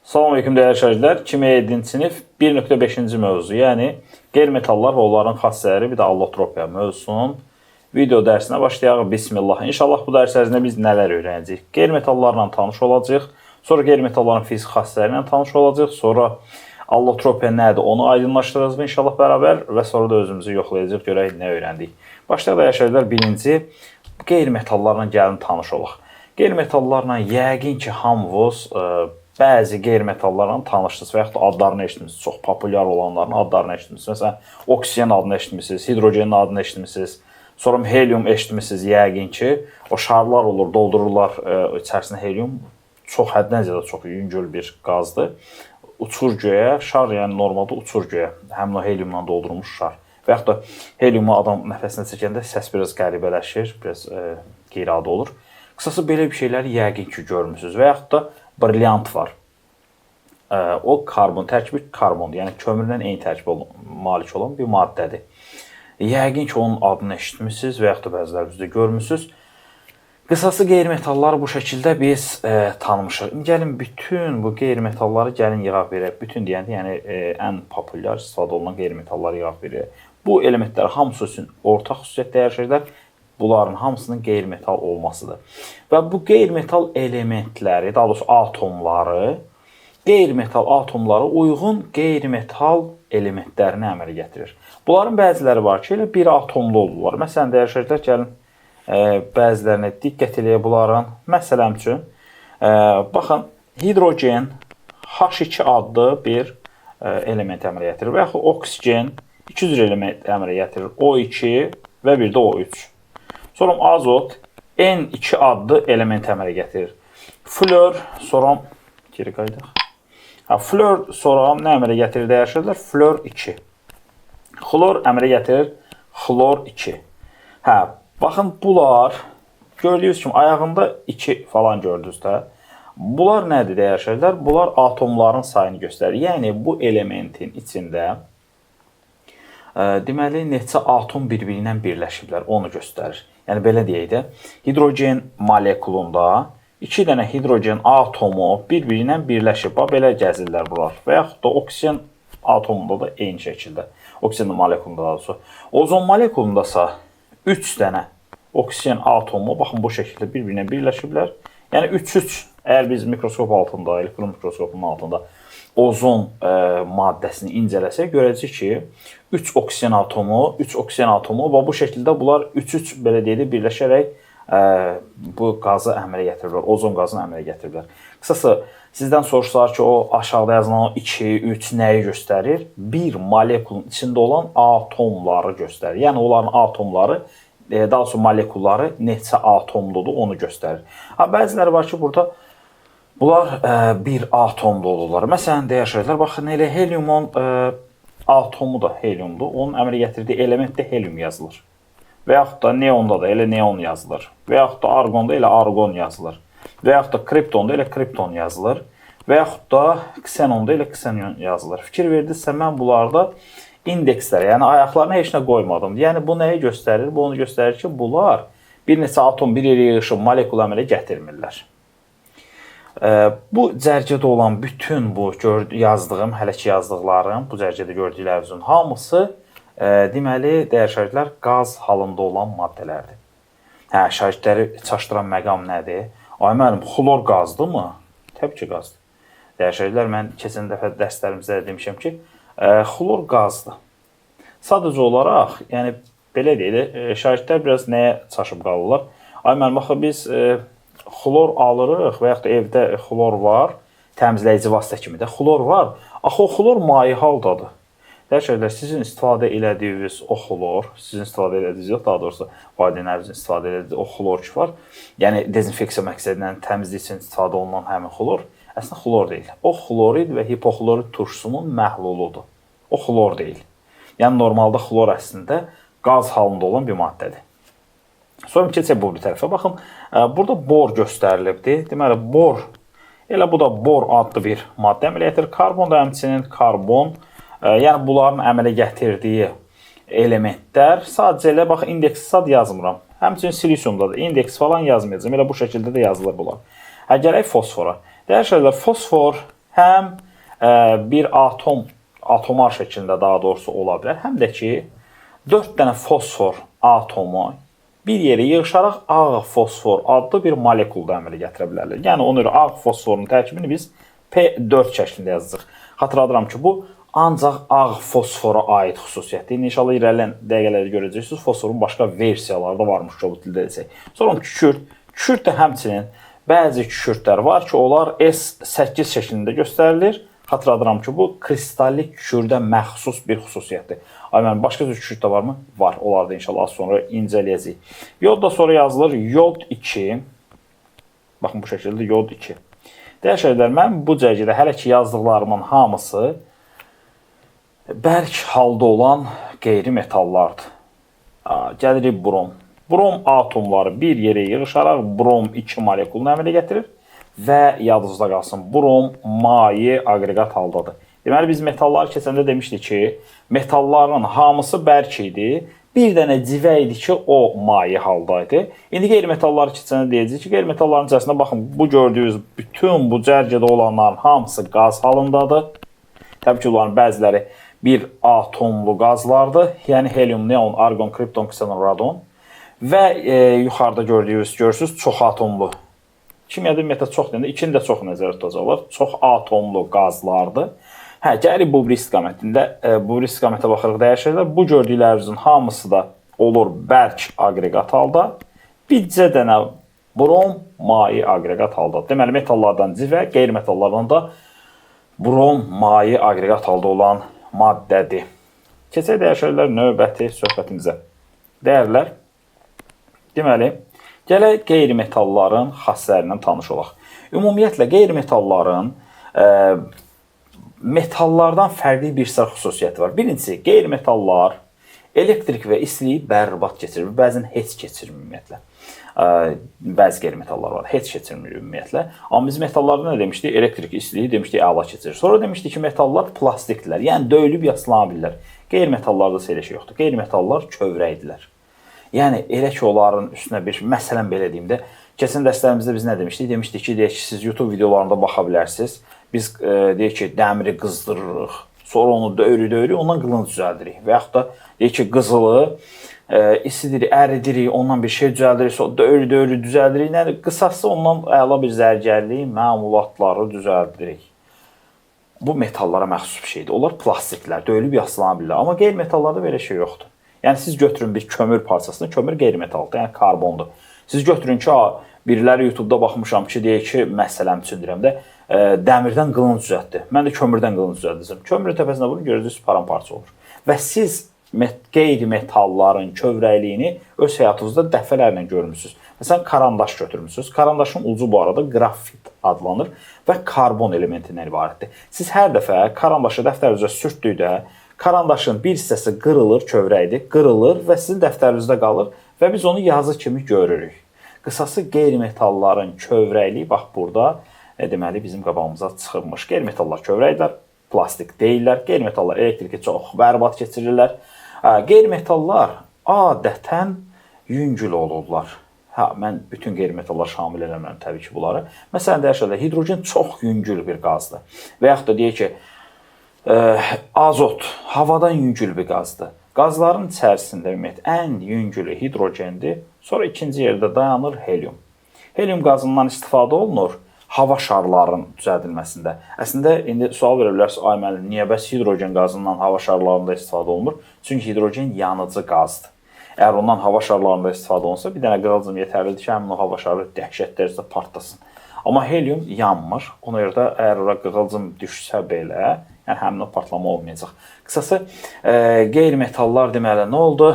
Salam aleyküm dəyərli şagirdlər. Kimya 7-ci sinif 1.5-ci mövzu, yəni qeyri-metallar və onların xassələri, bir də allotropiya mövzusunun video dərsinə başlayaq. Bismillah. İnşallah bu dərs ərzində biz nələr öyrənəcəyik? Qeyri-metallarla tanış olacağıq. Sonra qeyri-metalların fiziki xassələri ilə tanış olacağıq. Sonra allotropiya nədir, onu aydınlaşdıracağıq inşallah bərabər və sonra da özümüzü yoxlayacağıq, görək nə öyrəndik. Başlayaq dəyərli şagirdlər. Birinci, qeyri-metallarla gəlin tanış olaq. Qeyri-metallarla yəqin ki, hamınız bəzi qeyri-metallarla tanışsınız və yaxud da adlarını eşitmisiniz. Çox populyar olanların adlarını eşitmisiniz. Məsələn, oksigen adını eşitmisiniz, hidrogenin adını eşitmisiniz. Sonra helium eşitmisiniz yəqin ki. O şarlar olur, doldururlar içərisinə helium. Çox həddən ziyadə çox yüngül bir qazdır. Uçur göyə, şar yəni normalda uçur göyə. Həmin o heliumla doldurulmuş şar. Və yaxud da heliumu adam nəfəsinə çəkəndə səs biraz qəribələşir, biraz qeyri-adi olur. Qısası belə bir şeyləri yəqin ki görmüsünüz. Və yaxud da brilliant var. O karbon, tərkibi karbondur. Yəni kömürlə eyni tərkibə malik olan bir maddədir. Yəqin ki onun adını eşitmisiniz və yaxud da bəziləriniz də görmüsünüz. Qısası qeyri-metalları bu şəkildə biz tanımışıq. İndi gəlin bütün bu qeyri-metalları gəlin yığaq verək. Bütün deyəndə, yəni ən populyar istifadə olunan qeyri-metalları yığaq verək. Bu elementlər hamısı üçün ortaq xüsusiyyət dəyərli şagirdlər, bunların hamısının qeyri-metal olmasıdır. Və bu qeyri-metal elementləri, daha doğrusu atomları, qeyri-metal atomları uyğun qeyri-metal elementlərini əmələ gətirir. Bunların bəziləri var ki, elə bir atomlu olurlar. Məsələn, dəyərli şagirdlər, gəlin bəzilərinə diqqət eləyək bunların. Məsələn üçün, baxın, hidrogen H2 adlı bir element əmələ gətirir. Və yaxud oksigen iki cür element əmələ gətirir. O2 və bir də O3. Sonra azot N2 adlı element əmələ gətirir. Flor, sonra geri qayıdaq. Flor sonra nə əmələ gətirir dəyərli şagirdlər? Flor 2. Xlor əmələ gətirir xlor 2. Hə, baxın bunlar gördüyünüz kimi ayağında 2 falan gördünüz də. Bunlar nədir dəyərli şagirdlər? Bunlar atomların sayını göstərir. Yəni bu elementin içində deməli neçə atom bir-biri ilə birləşiblər, onu göstərir. Yəni belə deyək də, hidrogen molekulunda 2 dənə hidrogen atomu bir-biri ilə birləşib. Bax belə gəzirlər bunlar. Və yaxud da oksigen atomunda da eyni şəkildə. Oksigen molekulunda daha doğrusu. Ozon molekulundasa 3 dənə oksigen atomu baxın bu şəkildə bir-birinə birləşiblər. Yəni 3-3 əgər biz mikroskop altında, elektron mikroskopunun altında ozon maddəsini incələsək, görəcəyik ki, 3 oksigen atomu, 3 oksigen atomu və bu şəkildə bunlar 3-3 belə deyək də birləşərək bu qazı əmələ gətirirlər, ozon qazını əmələ gətirirlər. Qısası, sizdən soruşsalar ki, o aşağıda yazılan o 2, 3 nəyi göstərir? Bir molekulun içində olan atomları göstərir. Yəni onların atomları, daha doğrusu molekulları neçə atomludur, onu göstərir. Ha, bəziləri var ki, burada bunlar bir atomlu olurlar. Məsələn, dəyərli şagirdlər, baxın, elə heliumun atomu da heliumdur. Onun əmələ gətirdiyi element də helium yazılır. Və yaxud da neonda da elə neon yazılır. Və yaxud da argonda elə argon yazılır. Və yaxud da kriptonda elə kripton yazılır. Və yaxud da ksenonda elə ksenon yazılır. Fikir verdinizsə, mən bunlarda indekslərə, yəni ayaqlarına heç nə qoymadım. Yəni bu nəyi göstərir? Bu onu göstərir ki, bunlar bir neçə atom bir yerə yığışıb molekul əmələ gətirmirlər. Bu cərgədə olan bütün bu yazdığım, hələ ki yazdıqlarım, bu cərgədə gördüklərinizin hamısı deməli, dəyərli şagirdlər, qaz halında olan maddələrdir. Hə, şagirdləri çaşdıran məqam nədir? Ay müəllim, xlor qazdırmı? Təbii ki, qazdır. Dəyərli şagirdlər, mən keçən dəfə dərslərimizdə də demişəm ki, xlor qazdır. Sadəcə olaraq, yəni belə deyək, şagirdlər biraz nəyə çaşıb qalırlar? Ay müəllim, axı biz xlor alırıq və yaxud da evdə xlor var, təmizləyici vasitə kimi də xlor var. Axı o xlor maye haldadır. Dəyərli şagirdlər, sizin istifadə elədiyiniz o xlor, sizin istifadə elədiyiniz yox, daha doğrusu valideynlərinizin istifadə elədiyi o xlor ki var, yəni dezinfeksiya məqsədi ilə təmizlik üçün istifadə olunan həmin xlor, əslində xlor deyil. O xlorid və hipoxlorid turşusunun məhluludur. O xlor deyil. Yəni normalda xlor əslində qaz halında olan bir maddədir. Sonra keçək bu bir tərəfə. Baxın, burada bor göstərilibdir. Deməli, bor, elə bu da bor adlı bir maddə əmələ gətirir. Karbon da həmçinin karbon, yəni bunların əmələ gətirdiyi elementlər. Sadəcə elə bax, indeks sad yazmıram. Həmçinin silisiumda da indeks falan yazmayacağam. Elə bu şəkildə də yazılır bunlar. Hə, gələk fosfora. Dəyərli şagirdlər, fosfor Həm bir atom, atomar şəklində daha doğrusu ola bilər, həm də ki 4 dənə fosfor atomu bir yerə yığışaraq ağ fosfor adlı bir molekul da əmələ gətirə bilərlər. Yəni ona görə ağ fosforun tərkibini biz P4 şəklində yazacağıq. Xatırladıram ki, bu ancaq ağ fosfora aid xüsusiyyətdir. İndi inşallah irəliləyən dəqiqələrdə görəcəksiniz, fosforun başqa versiyaları da varmış ki, bu dildə desək. Sonra kükürt. Kükürt də həmçinin bəzi kükürtlər var ki, onlar S8 şəklində göstərilir. Xatırladıram ki, bu kristallik kükürdə məxsus bir xüsusiyyətdir. Ay mənim, başqa cür kükürt də varmı? Var. Onları da inşallah az sonra incələyəcəyik. Yod da sonra yazılır yod 2. Baxın, bu şəkildə yod 2. Dəyər şeylər, mən bu cərgədə hələ ki yazdıqlarımın hamısı bərk halda olan qeyri-metallardır. Gəlirik brom. Brom atomları bir yerə yığışaraq brom 2 molekulunu əmələ gətirir və yadınızda qalsın, brom maye aqreqat haldadır. Deməli, biz metalları keçəndə demişdik ki, metalların hamısı bərk idi. Bir dənə civə idi ki, o maye halda idi. İndi qeyri-metalları keçəndə deyəcəyik ki, qeyri-metalların içərisində baxın, bu gördüyünüz bütün bu cərgədə olanların hamısı qaz halındadır. Təbii ki, onların bəziləri bir atomlu qazlardır. Yəni helium, neon, argon, kripton, ksenon, radon. Və yuxarıda gördüyünüz, görürsünüz, çox atomlu. Kimyada ümumiyyətlə çox deyəndə ikini də çox nəzərdə tutacaqlar. Çox atomlu qazlardır. Hə, gəlirik bu bir istiqamətində. Bu bir istiqamətə baxırıq dəyər şeylər. Bu gördüklərimizin hamısı da olur bərk aqreqat halda. Bircə dənə brom maye aqreqat halda. Deməli, metallardan civə, qeyri-metallardan da brom maye aqreqat halda olan maddədir. Keçək dəyər şeylər növbəti söhbətimizə. Dəyərlər, deməli, gələk qeyri-metalların xassələrindən tanış olaq. Ümumiyyətlə, qeyri-metalların metallardan fərqli bir sıra xüsusiyyəti var. Birincisi, qeyri-metallar elektrik və istiliyi bərbad keçirir. Bəzən heç keçirmir ümumiyyətlə. Bəzi qeyri-metallar var, heç keçirmir ümumiyyətlə. Amma biz metallarda nə demişdik? Elektrik istiliyi demişdik, əla keçirir. Sonra demişdik ki, metallar plastikdirlər, yəni döyülüb yaslana bilirlər. Qeyri-metallarda isə elə şey yoxdur. Qeyri-metallar kövrəkdirlər. Yəni, elə ki, onların üstünə bir, məsələn, belə deyim də, keçən dərslərimizdə biz nə demişdik? Demişdik ki, deyək ki, siz YouTube videolarında baxa bilərsiniz. Biz, deyək ki, dəmiri qızdırırıq, sonra onu döyürük, ondan qılınc düzəldirik. Və yaxud da, deyək ki, qızılı isidirik, əridirik, ondan bir şey düzəldirik, sonra döyürük, düzəldirik. Yəni, qısası ondan əla bir zərgərlik məmulatları düzəldirik. Bu metallara məxsus bir şeydir. Onlar plastiklər, döyülüb yaslana bilirlər. Amma qeyri-metallarda belə şey yoxdur. Yəni, siz götürün bir kömür parçasını, kömür qeyri-metaldır, yəni karbondur. Siz götürün ki, biriləri YouTube-da baxmışam ki, deyək ki, məsələm üçün deyirəm də, dəmirdən qılınc düzəltdi. Mən də kömürdən qılınc düzəldəcəm. Kömürün təpəsinə vurun, görəcəksiniz, paramparça olur. Və siz qeyri-metalların kövrəkliyini öz həyatınızda dəfələrlə görmüsünüz. Məsələn, karandaş götürmüsünüz. Karandaşın ucu bu arada qrafit adlanır və karbon elementindən ibarətdir. Siz hər dəfə karandaşı dəftərinizə sürtdükdə karandaşın bir hissəsi qırılır, kövrəkdir, qırılır və sizin dəftərinizdə qalır və biz onu yazı kimi görürük. Qısası, qeyri-metalların kövrəkliyi bax burada, deməli, bizim qabağımıza çıxırmış. Qeyri-metallar kövrəkdirlər, plastik deyirlər. Qeyri-metallar elektriki çox bərbad keçirirlər. Qeyri-metallar adətən yüngül olurlar. Hə, mən bütün qeyri-metallar şamil eləmirəm təbii ki, bunları. Məsələn, deyək şöyle, hidrogen çox yüngül bir qazdır. Və yaxud da deyək ki, azot havadan yüngül bir qazdır. Qazların içərisində ümumiyyətlə ən yüngülü hidrogendir. Sonra ikinci yerdə dayanır helium. Helium qazından istifadə olunur hava şarlarının düzəldilməsində. Əslində, indi sual verə bilərsiniz, ay müəllim, niyə bəs hidrogen qazından hava şarlarında istifadə olunmur? Çünki hidrogen yanıcı qazdır. Əgər ondan hava şarlarında istifadə olunsa, bir dənə qığılcım yetərlidir ki, həmin o hava şarı dəhşət dərəcədə partlasın. Amma helium yanmır. Ona görə də əgər ora qığılcım düşsə belə, yəni həmin o partlama olmayacaq. Qısası, qeyri-metallar deməli nə oldu?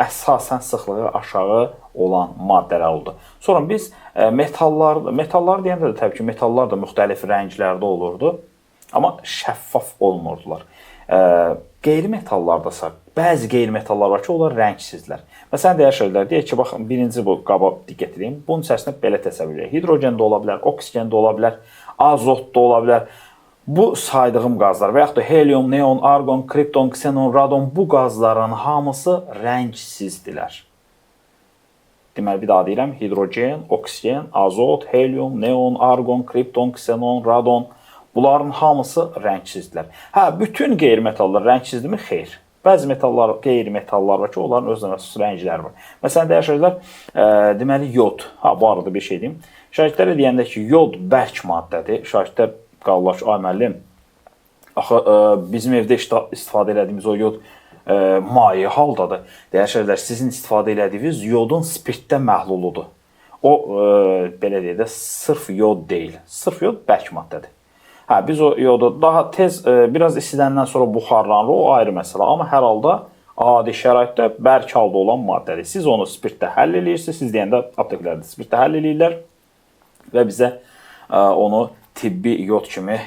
Əsasən sıxlığı aşağı olan maddələr oldu. Sonra biz metallar deyəndə də təbii ki, metallar da müxtəlif rənglərdə olurdu, amma şəffaf olmurdular. Qeyri-metallardasa bəzi qeyri-metallar var ki, onlar rəngsizlər. Məsələn, deyər şeylər, deyək ki, baxın, birinci bu qaba diqqət edin. Bunun içərisində belə təsəvvür edək. Hidrogen də ola bilər, oksigen də ola bilər, azot da ola bilər. Bu saydığım qazlar və yaxud da helium, neon, argon, kripton, ksenon, radon bu qazların hamısı rəngsizdirlər. Deməli, bir daha deyirəm, hidrogen, oksigen, azot, helium, neon, argon, kripton, ksenon, radon, bunların hamısı rəngsizdirlər. Hə, bütün qeyri-metallar rəngsizdirmi? Xeyr. Bəzi metallar, qeyri-metallar var ki, onların özünə məxsus rəngləri var. Məsələn, dəyərli şagirdlər, deməli, yod. Ha, bu arada bir şey deyim. Şagirdlərə deyəndə ki, yod bərk maddədir. Şagirdlər qalırlar ki, ay müəllim, axı bizim evdə istifadə elədiyimiz o yod maye haldadır. Dəyərli şagirdlər, sizin istifadə elədiyiniz yodun spirtdə məhluludur. O, belə deyək də, sırf yod deyil. Sırf yod bərk maddədir. Hə, biz o yodu daha tez, biraz isidəndən sonra buxarlanır, o ayrı məsələ. Amma hər halda adi şəraitdə bərk halda olan maddədir. Siz onu spirtdə həll eləyirsiniz. Siz deyəndə apteklərdə spirtdə həll eləyirlər və bizə onu tibbi yod kimi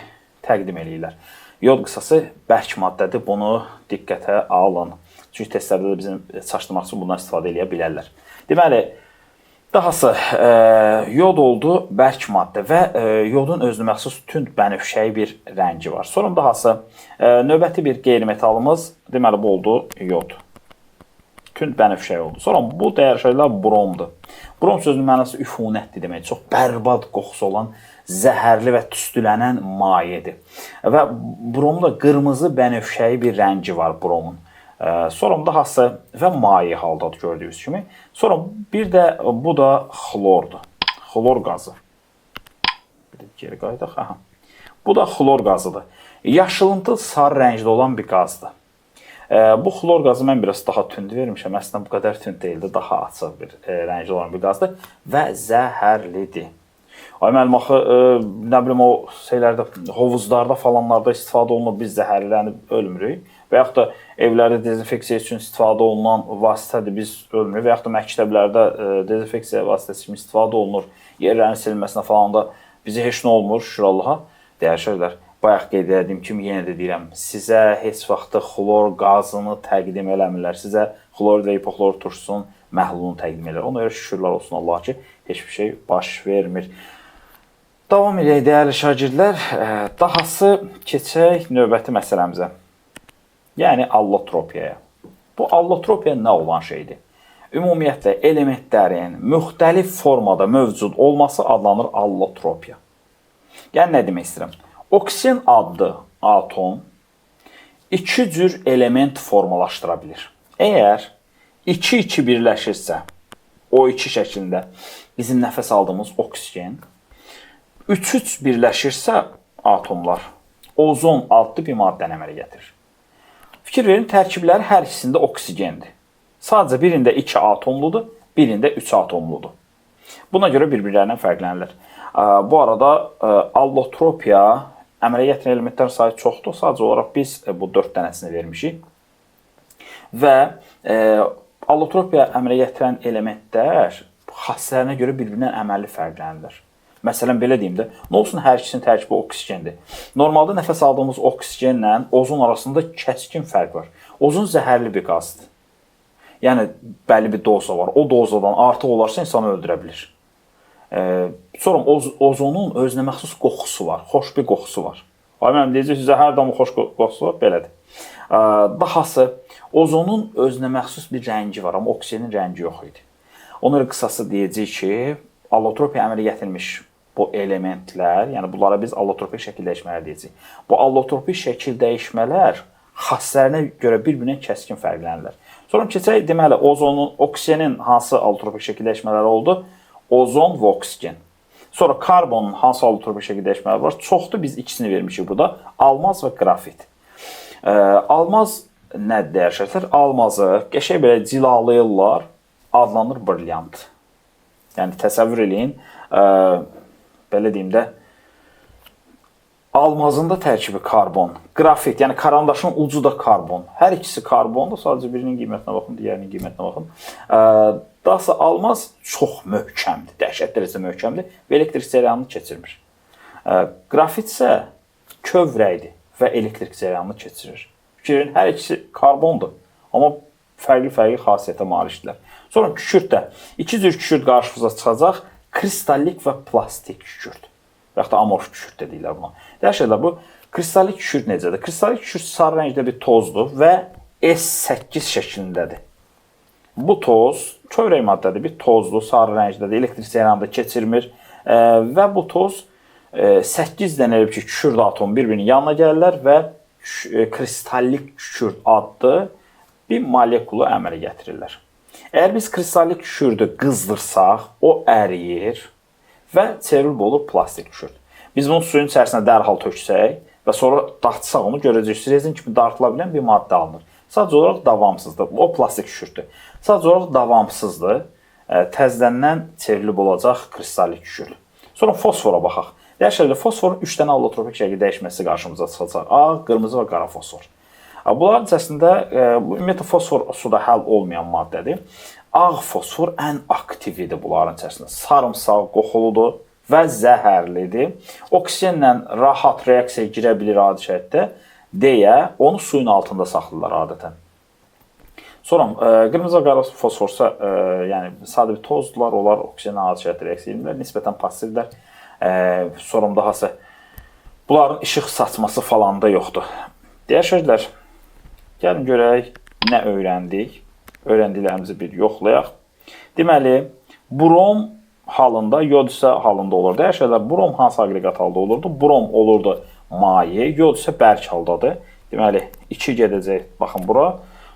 təqdim eləyirlər. Yod qısası bərk maddədir, bunu diqqətə alın. Çünki testlərdə də bizim çaşdırmaq üçün bundan istifadə eləyə bilərlər. Deməli, dahası yod oldu bərk maddə və yodun özünə məxsus tünd bənövşəyi bir rəngi var. Sonra dahası növbəti bir qeyri-metalımız, deməli bu oldu yod. Tünd bənövşəyi oldu. Sonra bu dəyərli şagirdlər bromdur. Brom sözünün mənası üfunətdir demək. Çox bərbad qoxusu olan, zəhərli və tüstülənən mayedir. Və bromda qırmızı bənövşəyi bir rəngi var bromun. Sonra dahası və maye haldadır gördüyünüz kimi. Sonra bir də bu da xlordur. Xlor qazı. Bir də geri qayıdaq. Aha. Bu da xlor qazıdır. Yaşılımtıl sarı rəngli olan bir qazdır. Bu xlor qazı mən biraz daha tünd vermişəm. Əslində bu qədər tünd deyildi. Daha açıq bir rəngli olan bir qazdır və zəhərlidir. Ay müəllim, axı nə bilim o şeylərdə, hovuzlarda falanlarda istifadə olunur, biz zəhərlənib ölmürük. Və yaxud da evlərdə dezinfeksiya üçün istifadə olunan vasitədir, biz ölmürük. Və yaxud da məktəblərdə dezinfeksiya vasitəsi kimi istifadə olunur, yerlərin silinməsinə falan da bizə heç nə olmur, şükür Allaha. Dəyərli şagirdlər, bayaq qeyd etdiyim kimi yenə də deyirəm, sizə heç vaxt xlor qazını təqdim eləmirlər. Sizə xlor və hipoxlor turşusunun məhlulunu təqdim edirlər. Ona görə şükürlər olsun Allaha ki, heç bir şey baş vermir. Davam edək dəyərli şagirdlər. Dahası keçək növbəti məsələmizə. Yəni allotropiyaya. Bu allotropiya nə olan şeydir? Ümumiyyətlə elementlərin müxtəlif formada mövcud olması adlanır allotropiya. Yəni nə demək istəyirəm? Oksigen adlı atom iki cür element formalaşdıra bilir. Əgər 2-2 birləşirsə, o iki şəklində bizim nəfəs aldığımız oksigen, 3-3 birləşirsə atomlar, ozon adlı bir maddəni əmələ gətirir. Fikir verin, tərkibləri hər ikisində oksigendir. Sadəcə birində 2 atomludur, birində 3 atomludur. Buna görə bir-birlərindən fərqlənirlər. Bu arada allotropiya əmələ gətirən elementlərin sayı çoxdur. Sadəcə olaraq biz bu 4 dənəsini vermişik. Və allotropiya əmələ gətirən elementlər xassələrinə görə bir-birindən əməlli fərqlənirlər. Məsələn, belə deyim də, nə olsun hər ikisinin tərkibi oksigendir. Normalda nəfəs aldığımız oksigenlə ozon arasında kəskin fərq var. Ozon zəhərli bir qazdır. Yəni, bəlli bir doza var. O dozadan artıq olarsa insanı öldürə bilir. Sonra ozonun özünə məxsus qoxusu var. Xoş bir qoxusu var. Ay, mənim deyəcək, sizə hər damı xoş qoxusu var, belədir. Dahası, ozonun özünə məxsus bir rəngi var, amma oksigenin rəngi yox idi. Ona görə qısası deyəcək ki, allotropiya əmələ gətirmiş bu elementlər, yəni bunlara biz allotropik şəkil dəyişmələr deyəcəyik. Bu allotropik şəkil dəyişmələr xassələrinə görə bir-birindən kəskin fərqlənirlər. Sonra keçək, deməli, ozonun, oksigenin hansı allotropik şəkil dəyişmələri oldu? Ozon və oksigen. Sonra karbonun hansı allotropik şəkil dəyişmələri var? Çoxdur, biz ikisini vermişik burada. Almaz və qrafit. Almaz nədir dəyərli şəxslər? Almazı qəşəng belə cilalayırlar, adlanır brilyant. Yəni təsəvvür eləyin, belə deyim də, almazın da tərkibi karbon, qrafit, yəni karandaşın ucu da karbon. Hər ikisi karbondur, sadəcə birinin qiymətinə baxın, digərinin qiymətinə baxın. Dahası almaz çox möhkəmdir, dəhşət dərəcədə möhkəmdir və elektrik cərəyanını keçirmir. Qrafit isə kövrəkdir və elektrik cərəyanını keçirir. Fikir verin, hər ikisi karbondur, amma fərqli-fərqli xasiyyətə malikdirlər. Sonra kükürt də. İki cür kükürt qarşımıza çıxacaq. Kristallik və plastik kükürt. Və yaxud da amorf kükürt də deyirlər buna. Dəyərli, bu kristallik kükürt necədir? Kristallik kükürt sarı rəngdə bir tozdur və S8 şəklindədir. Bu toz kövrək maddədir, bir tozdur, sarı rəngdədir, elektrik cərəyanı da keçirmir və bu toz 8 dənə elə ki, kükürd atomu bir-birinin yanına gəlirlər və kristallik kükürd adlı bir molekulu əmələ gətirirlər. Əgər biz kristallik kükürdü qızdırsaq, o əriyir və çevrilib olur plastik kükürd. Biz bunu suyun içərisinə dərhal töksək və sonra dartsaq onu, görəcəyik, rezin kimi dartıla bilən bir maddə alınır. Sadəcə olaraq davamsızdır. O plastik kükürdür. Sadəcə olaraq davamsızdır. Təzədən çevrilib olacaq kristallik kükürd. Sonra fosfora baxaq. Dəyişərlə fosforun 3 dənə allotropik şəkildə dəyişməsi qarşımıza çıxacaq. Ağ, qırmızı və qara fosfor. Bunların içərisində ümumiyyətlə fosfor suda həll olmayan maddədir. Ağ fosfor ən aktividir bunların içərisində. Sarımsaq qoxuludur və zəhərlidir. Oksigenlə rahat reaksiyaya girə bilir adi şərtdə deyə onu suyun altında saxlayırlar adətən. Sonra qırmızı və qara fosforsa, yəni sadə bir tozdurlar, onlar oksigenlə adi şərtdə reaksiya edirlər, nisbətən passivdirlər. Sonra dahası bunların işıq saçması falan da yoxdur. Deyər sözlər, gəlin görək nə öyrəndik. Öyrəndiklərimizi bir yoxlayaq. Deməli, brom halında, yod isə halında olur. Deyər sözlər, brom hansı aqreqat halda olurdu? Brom olurdu maye, yod isə bərk haldadır. Deməli, 2 gedəcək, baxın bura.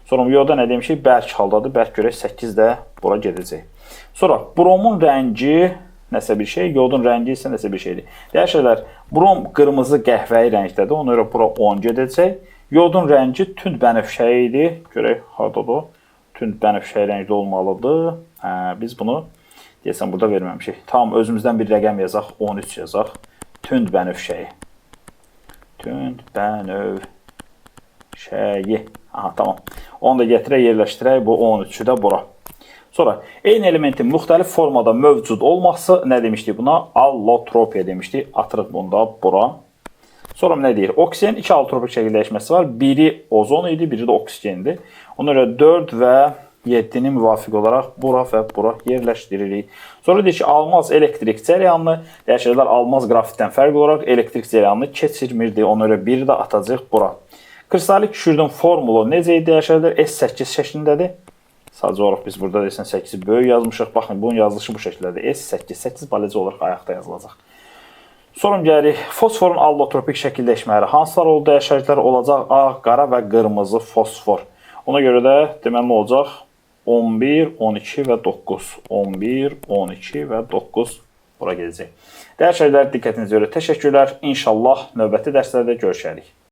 Sonra yoda nə demişik? Bərk haldadır. Bərk görək 8 də bura gedəcək. Sonra bromun rəngi nəsə bir şey, yodun rəngi isə nəsə bir şeydir. Deyər şeylər, brom qırmızı qəhvəyi rəngdədir. Ona görə bura 10 gedəcək. Yodun rəngi tünd bənövşəyi idi. Görək hardadır o? Tünd bənövşəyi rəngli olmalıdır. Hə, biz bunu deyəsən burada verməmişik. Tam özümüzdən bir rəqəm yazaq, 13 yazaq. Tünd bənövşəyi. Tünd bənövşəyi. Aha, tamam. Onu da gətirək, yerləşdirək. Bu 13-ü də bura. Sonra eyni elementin müxtəlif formada mövcud olması nə demişdik buna? Allotropiya demişdik. Atırıq bunu da bura. Sonra nə deyir? Oksigen 2 allotropik şəkildə dəyişməsi var. Biri ozon idi, biri də oksigendir. Ona görə 4 və 7-ni müvafiq olaraq bura və bura yerləşdiririk. Sonra deyir ki, almaz elektrik cərəyanını, dəyişərlər almaz qrafitdən fərqli olaraq elektrik cərəyanını keçirmirdi. Ona görə 1 də atacaq bura. Kristallik kükürdün formulu necə idi dəyişərlər? S8 şəklindədir. Sadəcə olaraq biz burada deyəsən 8-i böyük yazmışıq. Baxın, bunun yazılışı bu şəkildədir. S8, 8 balaca olaraq ayaqda yazılacaq. Sonra gəlirik fosforun allotropik şəkildəşmələri. Hansılar oldu dəyişərlər? Olacaq ağ, qara və qırmızı fosfor. Ona görə də deməli nə olacaq? 11, 12 və 9. 11, 12 və 9 bura gedəcək. Dəyişərlər, diqqətinizə görə təşəkkürlər. İnşallah növbəti dərslərdə görüşərik.